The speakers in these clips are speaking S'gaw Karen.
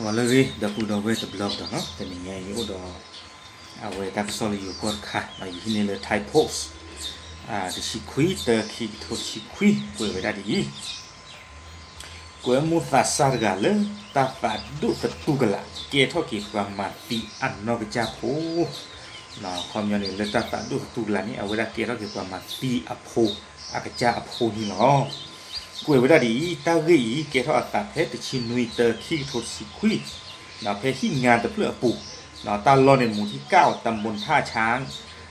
ဂီၤလၢအဂ့ၤ ဒီပုၢ်ဒီဝဲၢ်တဘျီကဒီးနီၤ, တနံၤညါအံၤယအိၣ်ဒီး အဝဲတၢ်ကစီၣ်လၢယိၤကီၢ်တခါ, ယဟံးန့ၢ်လၢ Thai Post တဆံခွံ တၢ ခံကထိတဆံခွံ ကွဲးဝဲဒၣ်ဒ်အံၤ, ကွဲးမိၢ်သးစၢ်တဂၤလၢတၢ်သးဒိၣ်သတူၢ်ကလာ် ကဲထီၣ်က့ၤပှၤမၤသံအနီၢ်ကစၢ်ဖိ ခီပညီန့ၣ် လၢတၢ်သးဒိၣ်သတူၢ်ကလာ်န့ၣ် အဝဲဒၣ်ကဲထီၣ်က့ၤပှၤမၤသံအဖိ အကစၢ်အဖိန့ၣ်လီၤ. ကွဲးဝဲဒၣ်ဒ်အံၤ, တၢ်ဂ့ၢ်အံၤ ကဲထီၣ်အသးဖဲတဆံနွံ တၢ ခံကထိတဆံခွံ ဖဲဟံၣ်ငါတဖျၢၣ်အပူၤ, တၢ်လီၢ်န့ၣ် မူၤထံကၣ် တၢ်ဘိၣ်ထၣ်ဆၣ်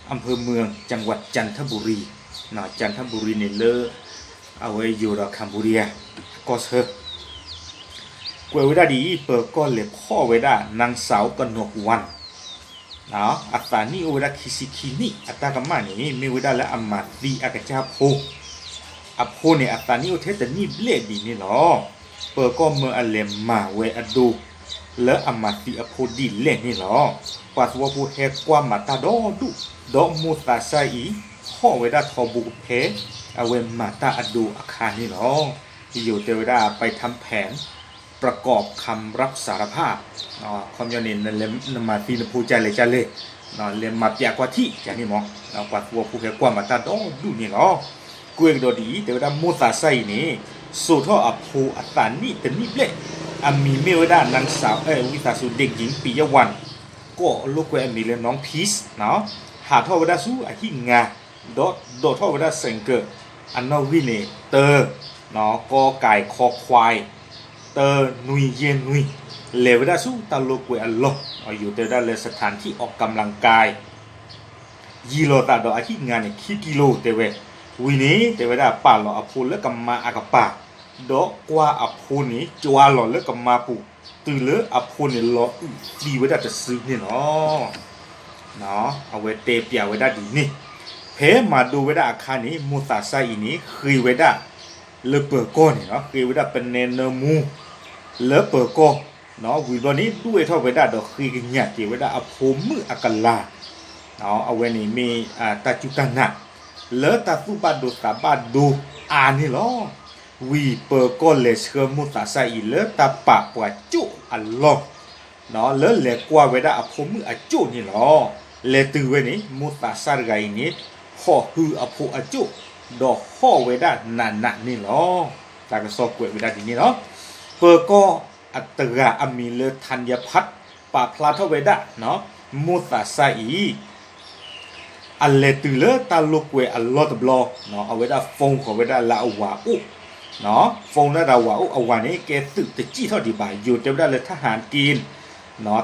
အၣ်ဖၢၣ်မုၢ် ကၠၣ်ဝး ကၠၣ်ထၣ်ဘူရံ, ကၠၣ်ထၣ်ဘူရံန့ၣ်လၢ အဝဲယိၤဒီး Cambodia အကီၢ်ဆၢ ကွဲးဝဲဒၣ်ဒ်အံၤ, ပၢၤကီၢ်လဲၤဖီၣ်ဝဲဒၣ် နၢ်စၢဝ်ကနီၤဝၣ် အသးနံၣ်အိၣ်ဝဲဒၣ်ခံဆံခံနံၣ် အတၢ်ကမၣ်န့ၣ် မ့ၢ်ဝဲဒၣ်လၢအမၤသံအကစၢ်ဖိ, အဖိန့ၣ် အသးနံၣ်အိၣ်ထဲတနံၣ်ဘျဲၣ်ဒ်န့ၣ်လီၤ. ပၢၤကီၢ်မၢအလဲၤမၤဝဲအဒိ လၢအမၤသံအဖိဒ်လဲၣ်န့ၣ်လီၤ. ပှၤသဝီဖိဟဲကွၢ်မၤတၢ်ဒီဒူၣ်, ဒီးမိၢ်သးစၢ်အံၤ ဟီၣ်ဝဲဒၣ်ထီဘိဖဲ အဝဲမၤတၢ်အဒိအခါန့ၣ်လီၤ. ယိၤတဲဝဲဒၣ် ไปทำแผนประกอบคำรับสารภาพ ခီပညီန့ၣ် နမၤသံနဖိကလဲၣ်ကလဲၣ်, လဲၤမၤပျးကွၢ်ထံၣ်ကန့ၣ်မး, ပှၤသဝီဖိဟဲကွၢ်မၤတၢ်ဒီဒူၣ်န့ၣ်လီၤ. ကွဲးကဒီးဒ်အံၤ တဲဝဲဒၣ်မိၢ်သးစၢ်အံၤန့ၣ် စိာ်ထီၣ်အဖိအသးနံၣ်တနံၣ်ဘျဲၣ်, အမံၤမ့ၢ်ဝဲဒၣ် နၢ်စၢဝ် ဝံသးစူၤ เด็กหญิง ปิยะวัน ကိးလိာ်ကွဲအမံၤလၢ น้องพีช ဟးထီၣ်ဝဲဒၣ်ဆူအဟံၣ်ငါ ဒီးဒိးထီၣ်ဝဲဒၣ် ဆိုင်ကယ် အနီၣ်ဂံၢ်န့ၣ် တၢ ก.ไก่ ค.ควาย တၢ နွံ ယဲၢ် နွံ လဲၤဝဲဒၣ်ဆူတၢ်လိာ်ကွဲအလီၢ်, ယိၤတဲဝဲဒၣ်လၢ สถานที่ออกกำลังกาย ယံၤလီၤသးဒီးအဟံၣ်ငါန့ၣ် ခံကံလိ တဲဝဲ, ဝံၤန့ၣ် တဲဝဲဒၣ်ပာ်လီၤအဖိလၢကမါအကပၤ, ဒီးကွၢ်အဖိန့ၣ် ကၠွါလီၤလၢကမါပူၤ, တုၤလၢအဖိန့ၣ်လီၤအုးသံဝဲဒၣ်တစုန့ၣ်လီၤ. အဝဲတဲပျးဝဲဒၣ်ဒ်န့ၣ်, ဖဲမၤဒိဝဲဒၣ်အခါန့ၣ် မိၢ်သးစၢ်အံၤန့ၣ် ဃ့ဝဲဒၣ်လၢပၢၤကီၢ်န့ၣ်, ဃ့ဝဲဒၣ်ပနဲနၢမူ လၢပၢၤကီၢ်, ဝံၤဘျီန့ၣ် ဒွဲၣ်ထီၣ်ဝဲဒၣ်ဒီးဃ့ကညးက့ၤဝဲဒၣ်အဖိမုၣ်အကလၤ, အဝဲန့ၣ်မ့ၢ်တၢ်စူၢ်တၢ်နာ် လၢတၢ်သူၣ်ဘၣ်ဒိသးဘၣ်ဒိအါန့ၣ်လီၤ. ဝံၤပၢၤကီၢ်လဲၤဆှၢမိၢ်သးစၢ်အံၤလၢတၢ်ပာ်ပှၤကၠိၣ်အလီၢ်, လၢလဲၤကွၢ်ဝဲဒၣ်အဖိမုၣ်အကၠိၣ်န့ၣ်လီၤ. လဲၤတုၤဝဲန့ၣ် မိၢ်သးစၢ်တဂၤအံၤန့ၣ် ဖီၣ်ဟုအဖိအကၠိၣ်, ဒီးဟီၣ်ဝဲဒၣ်နးနးန့ၣ်လီၤ. တၢ်ကစီၣ်ကွဲးဝဲဒၣ်ဒ်န့ၣ်လီၤ. ပၢၤကီၢ်အတဂၤအမံၤလၢ ထၣ်ယဖး ပာ်ဖျါထီၣ်ဝဲဒၣ် မိၢ်သးစၢ်အံၤ အလဲၤတုၤလၢတၢ်လိာ်ကွဲအလီၢ်တဘျီ, အဝဲဒၣ် phone ဃီၤဝဲဒၣ်လၢအဝၤအိၣ်, phone ဒၣ်ဒီးဝၤအိၣ်, အဝၤန့ၣ် ကဲသုးတစံၣ်ထီၣ်ဒံးဘၣ်, ယိၤတဲဝဲဒၣ်လၢ ทหารเกณฑ์,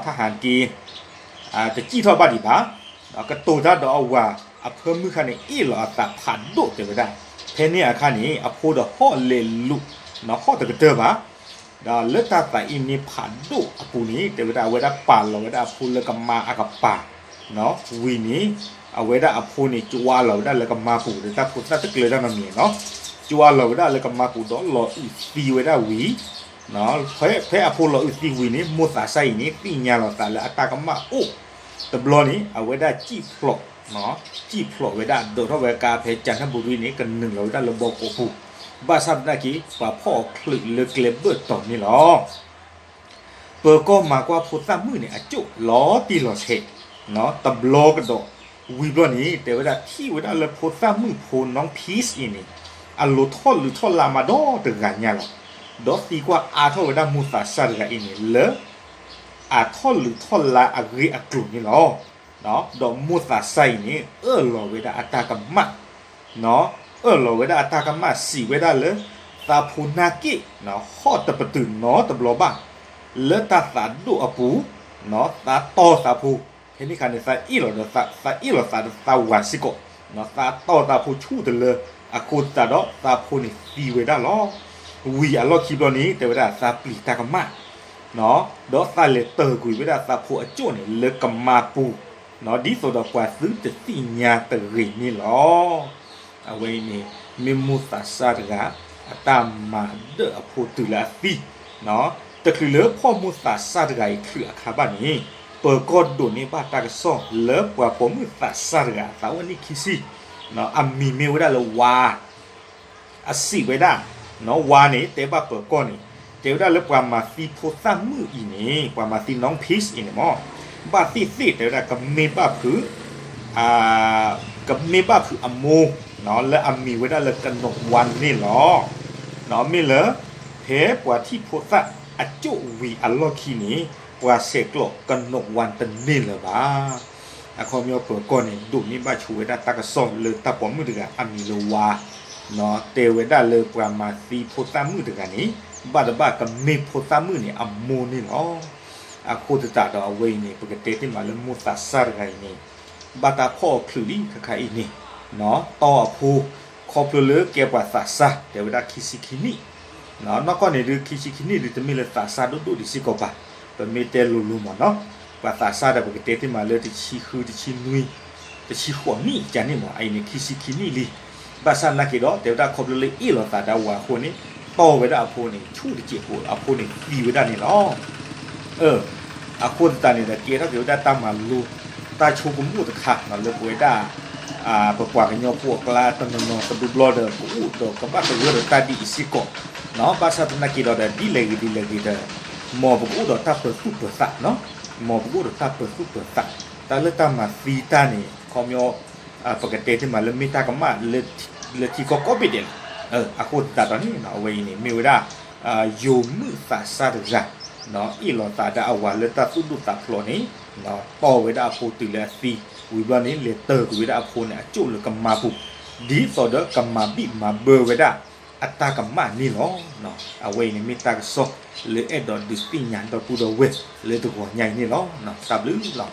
ทหารเกณฑ์ တစံၣ်ထီၣ်ဘၣ်ဒံးဘၣ်, ကတိၤတၢ်ဒီးအဝၤအဖၢမုၢ်ခါန့ၣ် အ့ၣ်လီၤအသးဖးဒိၣ်တဲဝဲဒၣ်, ဖဲန့ၣ်အခါန့ၣ် အဖိဒီးဟီၣ်လဲၤလူၤ, ဟီၣ်တကတၢၢ်ဘၣ် ဒီးလၢတၢ်သးအ့န့ၢ်ဖးဒိၣ်အပူၤန့ၣ် တဲဝဲဒၣ်အဝဲဒၣ်ပာ်လီၤဝဲဒၣ်အဖိလၢကမါအကပၤ, ဝံၤန့ၣ် အဝဲဒၣ်အဖိန့ၣ် ကၠွါလီၤဝဲဒၣ်လၢကမါပူၤ ဒီးတၢ်ဖိသၣ်တကျၢၤတၢ်နီတမံၤနီၤ, ကၠွါလီၤဝဲဒၣ်လၢကမါပူၤဒီးလီၤအုးသံဝဲဒၣ်ဝံၤ, ဖဲအဖိလီၤအုးသံဝံၤန့ၣ် မိၢ်သးစၢ်အံၤန့ၣ် သ့ၣ်ညါလီၤသးလၢအတၢ်ကမၣ်အိၣ်, တဘျီန့ၣ် အဝဲဒၣ်စံၣ်ဖျိး စံၣ်ဖျိးဝဲဒၣ် ဒိးထီၣ်ဝဲကါဖဲကၠၣ်ထၣ်ဘူရံန့ၣ် ကနုာ်လီၤဝဲဒၣ်လၢဘီကီးပူၤ, ဘၣ်ဆၣ်သနာ်က့ ပှၤဖီၣ်အီၤချုးလၢကျဲဘၢၣ်တီၤန့ၣ်လီၤ. ပၢၤကီၢ်မၤကွၢ်ဖိသၣ်မုၣ်န့ၣ် အကၠိၣ်လီၤတံၢ်လီၤဆဲး, တဘျီကဒီး, ဝံၤဘျီန့ၣ် တဲဝဲဒၣ်ထံၣ်ဝဲဒၣ်လၢဖိသၣ်မုၣ်ဖိ น้องพีช အံၤန့ၣ် အလိၤထီၣ်လုးထီၣ်လါမးဒီတဂၤညါလီၤ. ဒီးသံကွၢ်အါထီၣ်ဝဲဒၣ်မိၢ်သးစၢ်တဂၤအံၤန့ၣ် လၢ အထီၣ်လုးထီၣ်လါအဂ့ၢ်အကျိၤန့ၣ်လီၤ. ဒီးမိၢ်သးစၢ်အံၤန့ၣ် အၢၣ်လီၤဝဲဒၣ်အတၢ်ကမၣ်, အၢၣ်လီၤဝဲဒၣ်အတၢ်ကမၣ်စံးဝဲဒၣ်လၢ သးဖိနာ်က့ၣ် ဟီၣ်တပတုာ်နီတဘျီဘၣ်, လၢတၢ်သးဒိၣ်အပူၤ သးတီၢ်သးဖိ, ဖဲန့ၣ်အခါန့ၣ် သးအ့ၣ်လီၤဒီး သးအ့ၣ်လီၤသးဒီးသးဝၤစ့ၢ်ကီး, သးတီၢ်သးဖိဆူၣ်တလၢ အဃိသတးဒီးသးဖိန့ၣ်သံဝဲဒၣ်လီၤ. ဝံၤအလီၢ်ခံဘျီန့ၣ် တဲဝဲဒၣ်သးပျံၤတၢ်ကမၣ် ဒီးသးလဲၤတၢၢ်ကွံာ်ဝဲဒၣ်သးဖိအကၠိၣ်န့ၣ် လၢကမါပူၤ, ဒ်သိးဒီးပှၤသုတသ့ၣ်ညါတဂ့ၤန့ၣ်လီၤ. အဝဲအံၤန့ၣ် မ့ၢ်မိၢ်သးစၢ်တဂၤ အတၢ်မၤဒၢၣ်အဖိတုၤလၢအသံ, တချုးလၢဖီၣ်မိၢ်သးစၢ်တဂၤအံၤချုးအခါဘၣ်န့ၣ် ပၢၤကီၢ်ဒိးန့ၢ်ဘၣ်တၢ်ကစီၣ်လၢပှၤပိာ်မုၣ်သးစၢ်တဂၤ အသးအိၣ်နံၣ်ခံဆံ, အမံၤမ့ၢ်ဝဲဒၣ်လၢဝါ အစံးဝဲဒၣ်, ဝါန့ၣ် တဲဘၣ်ပၢၤကီၢ်န့ၣ် တဲဝဲဒၣ်လၢပှၤမၤသံဖိသၣ်မုၣ်အံၤန့ၣ်, ပှၤမၤသံ Nong Pis အံၤန့ၣ်မ့ၢ်, ဘၣ်သ့ၣ်သ့ၣ် တဲဝဲဒၣ်ကမ့ၢ်ဘၣ်ဖုး, ကမ့ၢ်ဘၣ်ဖုးအမိၢ် လၢအမံၤဝဲဒၣ်လၢ ကနိးဝါန့ၣ်လီၤ. မ့ၢ်လၢ ဖဲပှၤထံၣ်ဖိသၣ်အကၠိၣ်ဝံၤအလီၢ်ခံန့ၣ် ပှၤဆဲးကျိးကနိးဝါတန့ၢ်လၢၤဘၣ်. အခီပညီပၢၤကီၢ်န့ၣ် ဒိးန့ၢ်ဘၣ်ဆိဝဲဒၣ်တၢ်ကစီၣ်လၢတၢ်ပိာ်မုၣ်တဂၤအမံၤလၢဝါ, တဲဝဲဒၣ်လၢပှၤမၤသံဖိသၣ်မုၣ်တဂၤန့ၣ် ဘၣ်တဘၣ်ကမ့ၢ်ဖိသၣ်မုၣ်န့ၣ်အမိၢ်န့ၣ်လီၤ. အဃိသတးဒီးအဝဲအံၤန့ၣ် ပကတဲသ့မးလၢမိၢ်သးစၢ်တဂၤအံၤန့ၣ် ဘၣ်တၢ်ဖီၣ်အီၤချုးလံခါခါအံၤန့ၣ်, တီၢ်အဖိ ခီဖျိလၢကဲပှၤသးစၢ် တဲဝဲဒၣ်ခံဆံခံနံၣ်, နီၢ်ကီၢ်န့ၣ်ဒုး ခံဆံခံနံၣ်ဒုး တမ့ၢ်လၢသးစၢ်ဒိၣ်ဒိၣ်ဒံးစ့ၢ်ကီးဘၣ်, ပမ့ၢ်တဲလိၤလိၤမ့ၢ်နီၤ, ပှၤသးစၢ်ဒီးပကတဲသ့မးလၢတဆံဃု တဆံနွံ တဆံဃိးနံၣ်ကန့ၣ်မ့ၢ် အအံၤန့ၣ် ခံဆံခံနံၣ်လံ. ဘၣ်ဆၣ်သနာ်က့ဒီး တဲဝဲဒၣ်ခီဖျိလၢအ့ၣ်လိာ်သးဒီးအဝၤအဃိန့ၣ် တီၢ်ဝဲဒၣ်အဖိန့ၣ် ဆူၣ်တစဲးဖိ အဖိန့ၣ်သံဝဲဒၣ်န့ၣ်လီၤ. အဃိသတးန့ၣ်ဒီး ကဲထီၣ်က့ၤဝဲဒၣ်တၢ်မၤလိ တၢ်ဆိကမိၣ်တခါ လၢပဝဲဒၣ် ပပှၤကညီဖိအကျါတနီၤနီၤ တဘျီဘျီဒီး ကအိၣ်ဒီးကဘၣ်သဂၢၢ်ဒီးတၢ်ဒ်အံၤစ့ၢ်ကီး, ဘၣ်ဆၣ်သနာ်က့ဒီး ဒ်လဲၣ်ဂ့ၤဒ်လဲၣ်ဂ့ၤဒီး မ်ပကအိၣ်ဒီးတၢ်ပၢၤသူၣ်ပၢၤသး, မ်ပကအိၣ်ဒီးတၢ်ပၢၤသူၣ်ပၢၤသး, တၢ်လၢတၢ်မၤသံတၢ်န့ၣ် ခီပညီ ပကတဲသ့မးလၢမ့ၢ်တၢ်ကမၣ် လၢထံကီၢ်ကိးဘ့ၣ်ဒဲးလီၤ. အဃိသတးဒီးန့ၣ် အဝဲအံၤန့ၣ် မ့ၢ်ဝဲဒၣ် ယိၤမုၣ်သးစၢ်တဂၤ အ့ၣ်လိာ်သးဒီးအဝၤလၢတၢ်သူၣ်ဒိၣ်သးဖျိးန့ၣ် တီၢ်ဝဲဒၣ်အဖိတုၤလၢအသံ, ဝံၤဘျီန့ၣ် လဲၤတၢၤကွံာ်ဝဲဒၣ်အဖိန့ၣ် အကၠိၣ်လၢကမါပူၤ, ဒ်သိးဒီးကမၤဘံၣ်မၤဘၢဝဲဒၣ်အတၢ်ကမၣ်န့ၣ်လီၤ. အဝဲအံၤန့ၣ်မ့ၢ်တၢ်ကစီၣ်လၢအဲၣ်ဒိးဒုးသ့ၣ်ညါဒီပုၢ်ဒီဝဲၢ်လၢတဂီၤညါအံၤန့ၣ်လီၤ. တၢ်ဘျုးလီၤ.